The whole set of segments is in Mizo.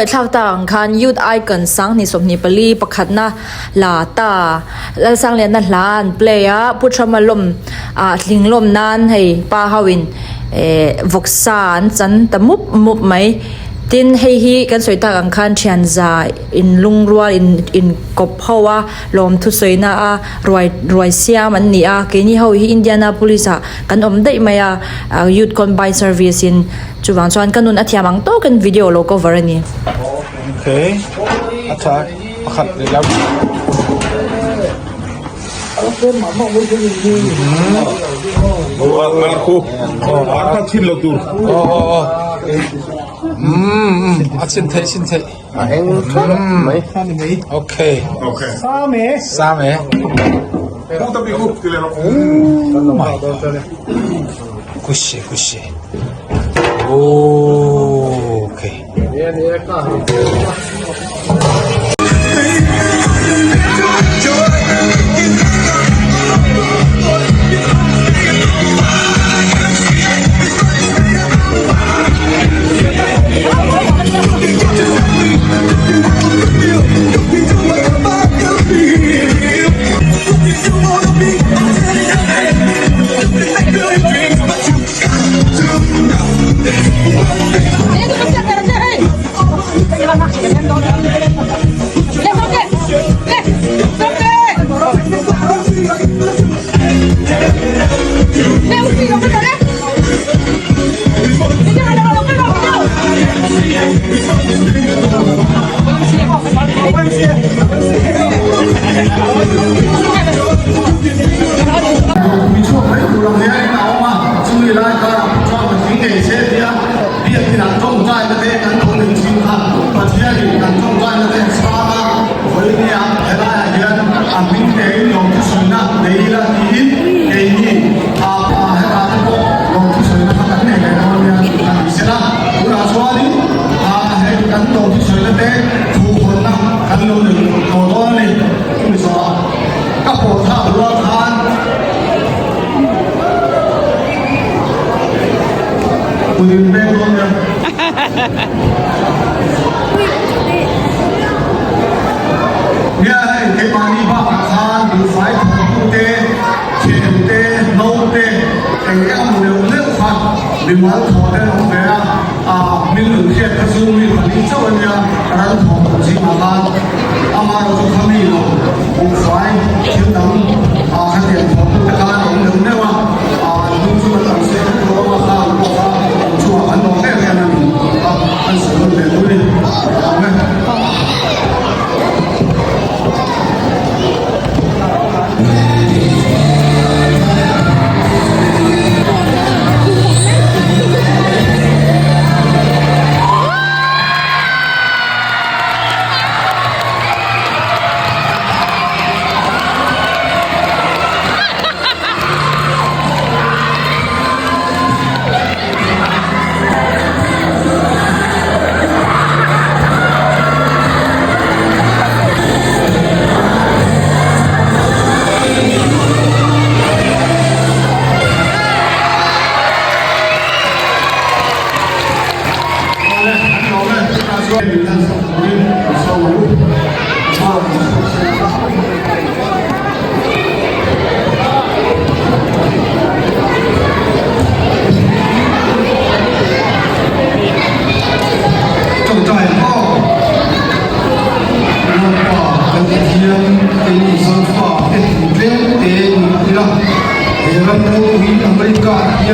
ngaihthlak tak ang khan Youth Icon 2024 pakhatna la ta Lalsangliana hla an play a, Pu Trump-a lawm ah tling lawm nan hei pa ho in eh vawksa an chan ta mup mup mai. Tin hei hi kan sawi tak ang khan thianza in lungrual in in kawp ho a lawm thusawi na a ruai ruai siam an ni a keini ho hi Indianapolis ah kan awm daih mai a youth combine service in chuvang chuan ka nun a thiam ang tawkin video lo cover a ni. Okay a tha pakhat leh lam. A chin theih chin theih. A eng mai. Okay. Same. Same. Kushi kushi. Okay. Mi chhuak mai tur ang hian a awm a, chumi lai karah pawh chuan patling ngei se tia biakin an tawngtaina te kan lo nei thin kha Pathianin kan tawngtaina te a chhang a, vawinia helaiah hian a hming ngeiin lawmthusawina nei ila tiin keini a pa hetah te pawh lawmthusawina kha kan nei leh dawn nia tih kha ni sela, tunah chuanin a hei kan lawmthusawina te thuhawnna kan lo nei tawh dawn a ni. Chumi zawhah ka pawh thlak rual khan kut in pek dawn nia. Nia hei keimahni bakah khan buhfai thawktu te, khel te, no te eng eng emaw neuh neuh kha mimal thawh te an awm ve a, ah min lo hriat kha chu mi pali chauh a nia ral thawh tur zingah khan. Amaherawh chu kha mi lo buhfai thil dang ah khatiang thawhtu te khan a awm neuh neuh a, ah an hnung chu kan tam se vek lo a, kha an pawh kha an chungah kan lawm em em a ni tih kha an sawi nawn ve tur a ni. Awm e.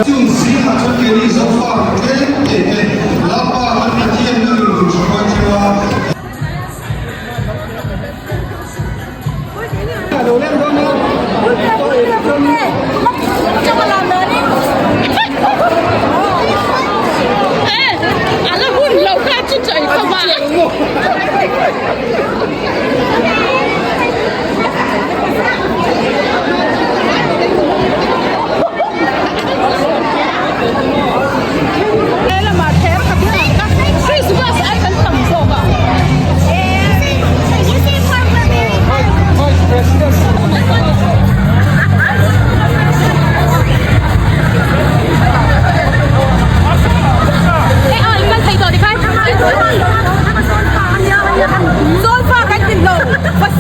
Chung zingah chuan keini Zofa tlem te te Lalpa kan Pathian na min hun hre khuan theu a.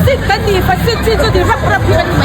Fasit kan ni, fasit chin chu ni rap rap hi kan ni.